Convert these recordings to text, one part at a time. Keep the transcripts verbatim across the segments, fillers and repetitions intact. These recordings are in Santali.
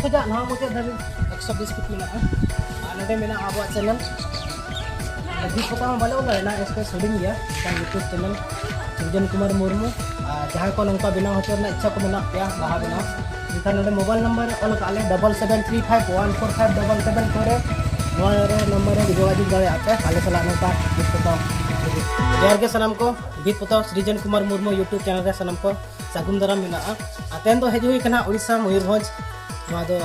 ᱠᱷᱚᱱᱟᱜ ᱱᱚᱣᱟ ᱢᱩᱪᱟᱹᱫ ᱫᱷᱟᱹᱵᱤᱡ ᱮᱠᱥᱚ ᱵᱤᱥ ᱯᱷᱤᱴ ᱢᱮᱱᱟᱜᱼᱟ᱾ ᱟᱨ ᱱᱚᱰᱮ ᱢᱮᱱᱟᱜᱼᱟ ᱟᱵᱚᱣᱟᱜ ᱪᱮᱱᱮᱞ, ᱵᱷᱤᱛ ᱯᱚᱛᱟᱣ ᱦᱚᱸ ᱵᱟᱞᱮ ᱚᱞᱟ, ᱮᱱᱟᱝ ᱥᱯᱮᱥ ᱦᱩᱰᱤᱧ ᱜᱮᱭᱟ, ᱢᱤᱫᱴᱟᱝ YouTube ᱪᱮᱱᱮᱞ ᱥᱤᱨᱡᱚᱱ ᱠᱩᱢᱟᱨ ᱢᱩᱨᱢᱩ᱾ ᱟᱨ ᱡᱟᱦᱟᱸᱭ ᱠᱚ ᱱᱚᱝᱠᱟ ᱵᱮᱱᱟᱣ ᱦᱚᱪᱚ ᱨᱮᱱᱟᱜ ᱤᱪᱪᱷᱟ ᱠᱚ ᱢᱮᱱᱟᱜ ᱯᱮᱭᱟ, ᱵᱟᱦᱟ ᱵᱮᱱᱟᱣ, ᱮᱱᱠᱷᱟᱱ ᱱᱚᱰᱮ ᱢᱳᱵᱟᱭᱤᱞ ᱱᱟᱢᱵᱟᱨ ᱚᱞ ᱠᱟᱜᱼᱟ ᱞᱮ, double seven three five one four five double seven four ᱨᱮ, ᱱᱚᱣᱟ ᱨᱮ ᱱᱟᱢᱵᱟᱨ ᱨᱮ ᱡᱳᱜᱟᱡᱳᱜᱽ ᱫᱟᱲᱮᱭᱟᱜᱼᱟ ᱯᱮ ᱟᱞᱮ ᱥᱟᱞᱟᱜ ᱱᱚᱝᱠᱟ ᱵᱷᱤᱛ ᱯᱚᱛᱟᱣ᱾ ᱡᱚᱦᱟᱨ ᱜᱮ ᱥᱟᱱᱟᱢ ᱠᱚ, ᱵᱷᱤᱛ ᱯᱚᱛᱟᱣ ᱥᱤᱨᱡᱚᱱ ᱠᱩᱢᱟᱨ ᱢᱩᱨᱢᱩ YouTube ᱪᱮᱱᱮᱞ ᱨᱮ ᱥᱟᱱᱟᱢ ᱠᱚ ᱥᱟᱹᱜᱩᱱ ᱫᱟᱨᱟᱢ ᱢᱮᱱᱟᱜᱼᱟ᱾ ᱟᱨ ᱛᱮᱦᱮᱧ ᱫᱚ ᱦᱮᱡ ᱦᱩᱭ ᱠᱟᱱᱟ ᱩᱲᱤᱥᱥᱟ ᱢᱚᱭᱩᱨᱵᱷᱚᱸᱡᱽ, ᱱᱚᱣᱟ ᱫᱚ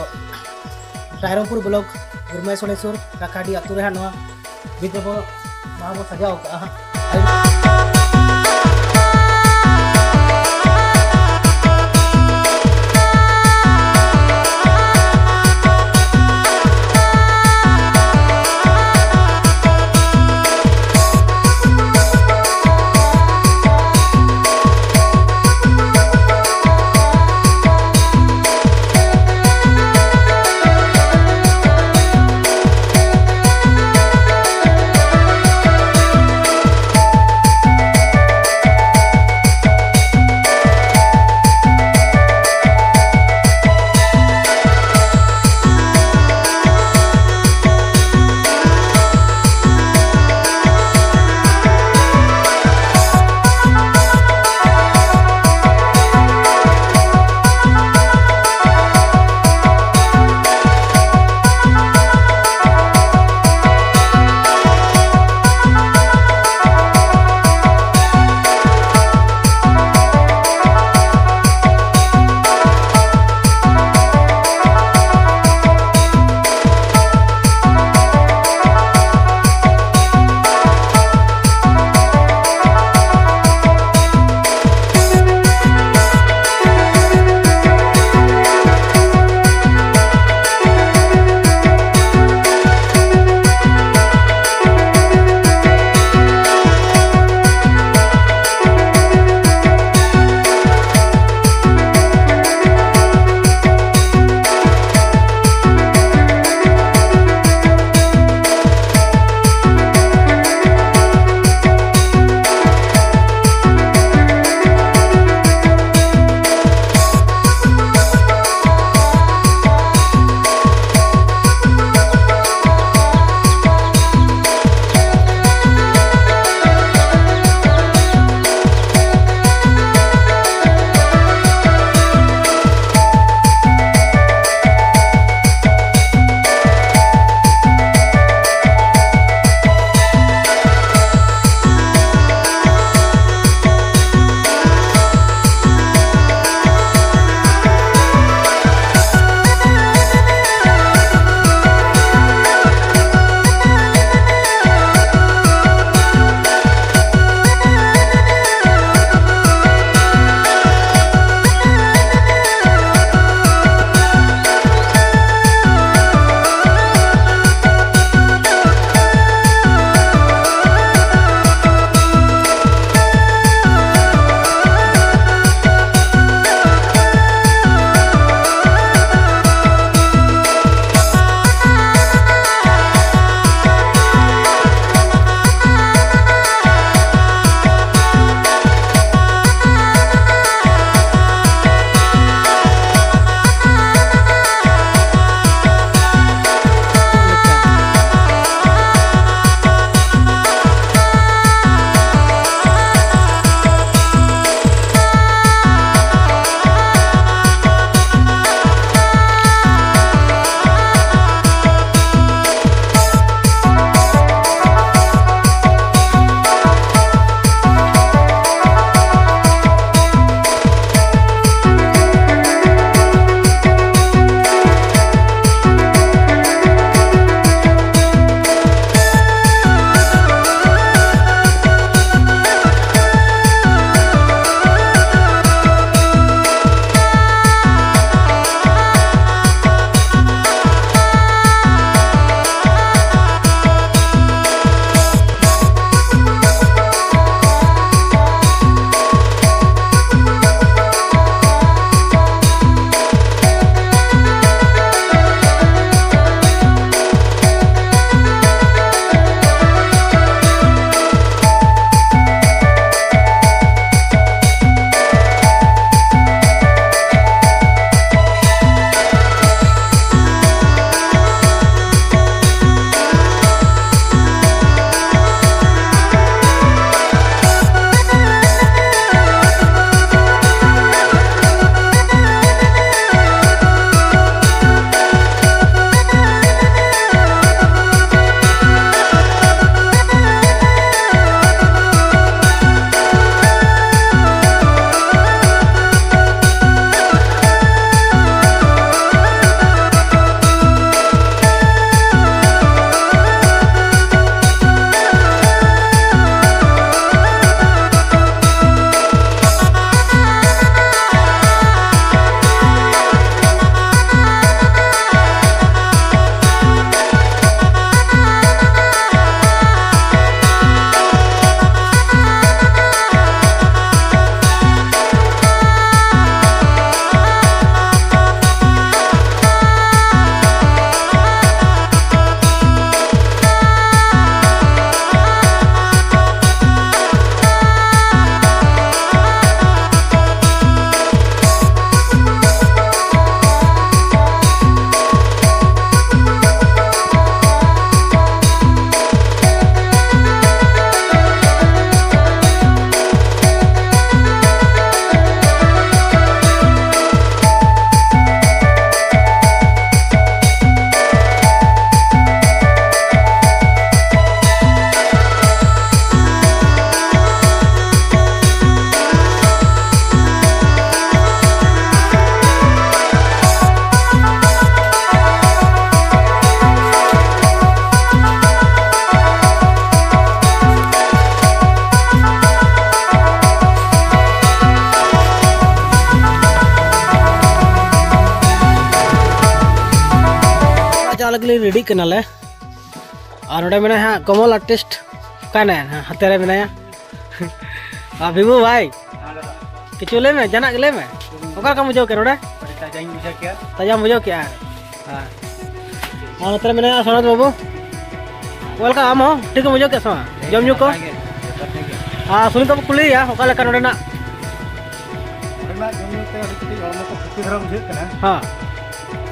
ᱨᱟᱭᱨᱚᱝᱯᱩᱨ ᱵᱞᱚᱠ ᱜᱩᱨᱢᱟᱭ ᱥᱚᱱᱮᱥᱩᱨ ᱠᱟᱠᱟᱰᱤ ᱟᱹᱛᱩ ᱨᱮ ᱦᱟᱸᱜ ᱱᱚᱣᱟ ᱵᱷᱤᱛ ᱨᱮᱵᱚ ᱱᱚᱣᱟ ᱵᱚ ᱥᱟᱡᱟᱣ ᱠᱟᱜᱼᱟ ᱦᱟᱸᱜ᱾ ᱪᱟᱞᱟᱜ ᱞᱟᱹᱜᱤᱫ ᱞᱮ ᱨᱮᱰᱤᱜ ᱠᱟᱱᱟᱞᱮ᱾ ᱟᱨ ᱱᱚᱰᱮ ᱢᱮᱱᱟᱭᱟ ᱦᱟᱸᱜ ᱠᱚᱢᱚᱞ ᱟᱨᱴᱤᱥᱴ᱾ ᱚᱠᱟᱭ ᱱᱟᱭ? ᱦᱟᱛᱮ ᱨᱮ ᱢᱮᱱᱟᱭᱟ᱾ ᱟᱨ ᱵᱤᱵᱩ ᱵᱷᱟᱭ, ᱠᱤᱪᱷᱩ ᱞᱟᱹᱭ ᱢᱮ, ᱡᱟᱦᱟᱱᱟᱜ ᱜᱮ ᱞᱟᱹᱭ ᱢᱮ᱾ ᱚᱠᱟ ᱞᱮᱠᱟᱢ ᱵᱩᱡᱷᱟᱹᱣ ᱠᱮᱫᱟ ᱱᱚᱰᱮ? ᱟᱹᱰᱤ ᱛᱟᱡᱟᱧ ᱵᱩᱡᱷᱟᱹᱣ ᱠᱮᱜᱼᱟ᱾ ᱛᱟᱡᱟᱢ ᱵᱩᱡᱷᱟᱹᱣ ᱠᱮᱜᱼᱟ? ᱦᱮᱸ᱾ ᱟᱨ ᱱᱚᱛᱮ ᱨᱮ ᱢᱮᱱᱟᱭᱟ ᱥᱚᱱᱚᱛ ᱵᱟᱹᱵᱩ᱾ ᱚᱠᱟ ᱞᱮᱠᱟ ᱟᱢ ᱦᱚᱸ? ᱴᱷᱤᱠ ᱮᱢ ᱵᱩᱡᱷᱟᱹᱣ ᱠᱮᱜᱼᱟ ᱥᱮ ᱵᱟᱝ? ᱡᱚᱢ ᱧᱩ ᱠᱚ? ᱱᱟᱯᱟᱭ ᱜᱮ, ᱡᱚᱛᱚ ᱴᱷᱤᱠ ᱜᱮ᱾ ᱟᱨ ᱥᱩᱱᱤᱛ ᱵᱟᱹᱵᱩ ᱠᱩᱞᱤᱭᱮᱭᱟ, ᱚᱠᱟ ᱞᱮᱠᱟ ᱱᱚᱰᱮᱱᱟᱜ? ᱱᱚᱰᱮᱱᱟᱜ ᱡᱚᱢ ᱧᱩ ᱛᱮ ᱟᱹᱰᱤ ᱠᱟᱹᱴᱤᱡ ᱦᱚᱲᱢᱚ ᱠᱚ ᱯᱷᱩᱨᱛᱤ ᱫᱷᱟᱨᱟ ᱵᱩᱡᱷᱟᱹᱜ ᱠᱟᱱᱟ᱾ ᱦᱮᱸ᱾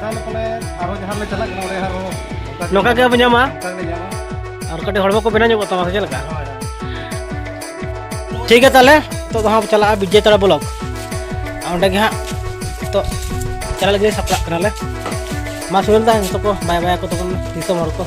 ᱛᱟᱦᱞᱮ ᱯᱟᱞᱮ ᱟᱨᱦᱚᱸ ᱡᱟᱦᱟᱸ ᱨᱮᱞᱮ ᱪᱟᱞᱟᱜ ᱠᱟᱱᱟ, ᱚᱸᱰᱮ ᱟᱨᱦᱚᱸ ᱚᱱᱠᱟ ᱜᱮ ᱱᱚᱝᱠᱟ ᱜᱮ ᱵᱚ ᱧᱟᱢᱟ᱾ ᱱᱚᱝᱠᱟ ᱜᱮᱞᱮ ᱧᱟᱢᱟ᱾ ᱟᱨ ᱠᱟᱹᱴᱤᱡ ᱦᱚᱲᱢᱚ ᱠᱚ ᱵᱮᱱᱟᱣ ᱧᱚᱜᱚᱜ ᱛᱟᱢᱟ, ᱥᱮ ᱪᱮᱫ ᱞᱮᱠᱟ? ᱦᱳᱭ, ᱦᱳᱭ᱾ ᱴᱷᱤᱠ ᱜᱮᱭᱟ, ᱛᱟᱦᱞᱮ ᱱᱤᱛᱚᱜ ᱫᱚ ᱦᱟᱸᱜ ᱪᱟᱞᱟᱜᱼᱟ ᱵᱤᱡᱚᱭ ᱛᱟᱲᱟ ᱵᱞᱚᱠ᱾ ᱟᱨ ᱚᱸᱰᱮ ᱜᱮ ᱦᱟᱸᱜ ᱱᱤᱛᱚᱜ ᱪᱟᱞᱟᱜ ᱞᱟᱹᱜᱤᱫ ᱥᱟᱯᱲᱟᱜ ᱠᱟᱱᱟᱞᱮ᱾ ᱢᱟ ᱥᱩᱱᱤᱞ ᱫᱟ, ᱱᱤᱛᱚᱜ ᱠᱚ ᱵᱟᱭ ᱵᱟᱭ ᱠᱚ ᱛᱟᱵᱚᱱ ᱫᱤᱥᱚᱢ ᱦᱚᱲ ᱠᱚ᱾